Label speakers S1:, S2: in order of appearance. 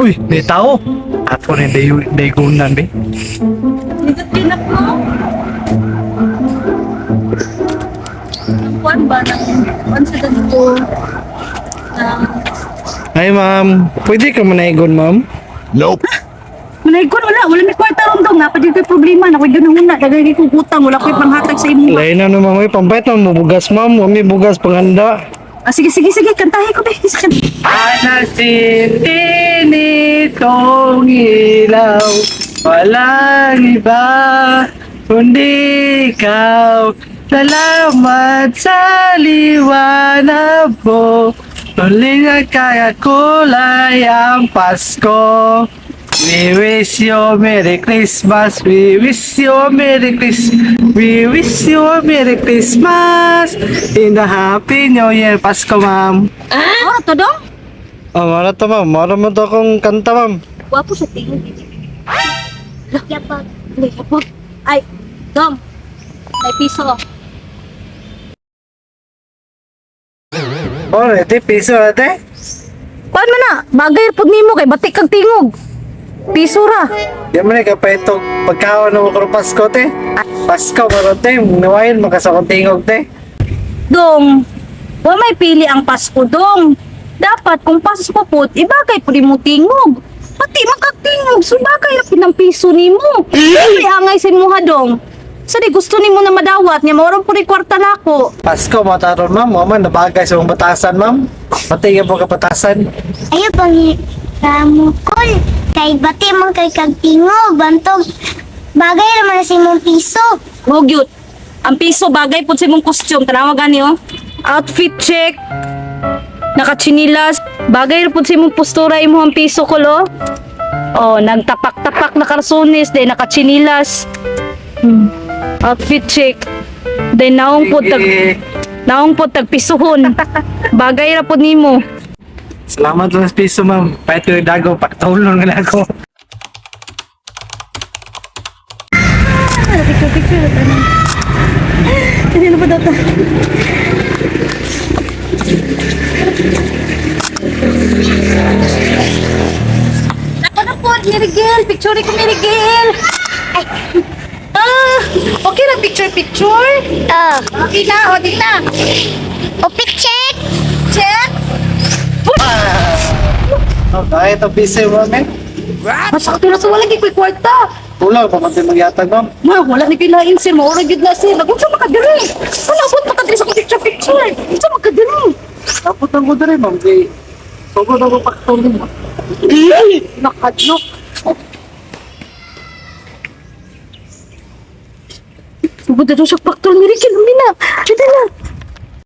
S1: Uy, may tao. Ako rin daygunan, be.
S2: Nindot tinak mo. Ang kuwan ba? Nang kuwan sa ganito. Nang
S1: Ay, ma'am. Pwede ka manaigon, ma'am?
S3: Nope.
S2: Manaygon, wala. Wala may kwarta ron dong. Napad yung problema. Nakoy ganahuna. Dagay kong utang. Wala ko'y panghatag sa imo.
S1: Lain na no, ma'am. Uy, pampait na mo bugas, ma'am. Wa may bugas panghanda.
S2: Ah, sige, sige, sige. Kantahin ko, be. Sige.
S1: Anasindi nitong ilaw, walang iba kundi ikaw. Salamat sa liwanag mo, tuling ang kakakulay ang Pasko. We wish you a Merry Christmas, we wish you a Merry Christmas, we wish you a Merry Christmas, in the Happy New Year, Pasko, ma'am.
S2: Ah? Ora to dong?
S1: Oh, mara to, ma'am. Mara mo to akong kanta, ma'am.
S2: Wapo sa tingin. Yapag. Yapag. Ay, dong. May piso.
S1: Oh, ate, piso, ate.
S2: Kuan man na, bagay pud nimo kay batik kag tingog. Piso ra.
S1: Di mo na kapaytog pagkaon ng mga Pasko, te. Pasko, maro, te. Nawain, makasakong tingog, te.
S2: Dong, wa may pili ang Pasko dong. Dapat kung Pasko pud, ibagay pud nimo tingog. Pati makatingog, so bagay ra pud ng piso nimo. Ay angay sa imuha dong. Sa di gusto nimo na madawat nya mao pud kwarta nako.
S1: Pasko, mataron, ma'am. Mama, nabagay sa mga batasan, ma'am. Pati ka po kapatasan.
S4: Ayaw pang ramukol. Kay bati man kay kag tingog, bantog. Bagay raman na sa imong piso.
S2: Mo gyud. Ang piso bagay pud sa imong costume, tanawa gani oh. Outfit check. Nakachinilas, bagay ra pud sa imong postura imong piso ko lo. Oh, nagtapak-tapak na karsunis, then nakachinilas. Outfit check. Then naong pud tag naong pud tag pisuhon. Bagay ra pud nimo.
S1: Salamat lang sa piso, ma'am. Pahit ko yung dago, paktulong na ako.
S2: Picture picture. Hindi na pa data. Ako na po, Mirigel. Picture ko, Mirigel. Ay. Ah, okay na picture picture.
S4: Ah,
S2: Okay na, o di na.
S4: upit check.
S2: Check.
S1: Oh, kaya itong piso, ma'am, eh.
S2: Masakit na sa wala gyud ko'y kwarta.
S1: Kulang pa man magyatag, ma'am.
S2: Ma, wala ni kilain sir. Maura gyud na sir. Nagunsa makadiri. Wala abot makadiri sa akong picture picture. Unsa makadiri?
S1: Tapos ang ko diri, ma'am. Kay, sugod ako paktulong.
S2: Nakadlok. Sugod na daw siya paktol ni Ricky. Lumi na. Dito na.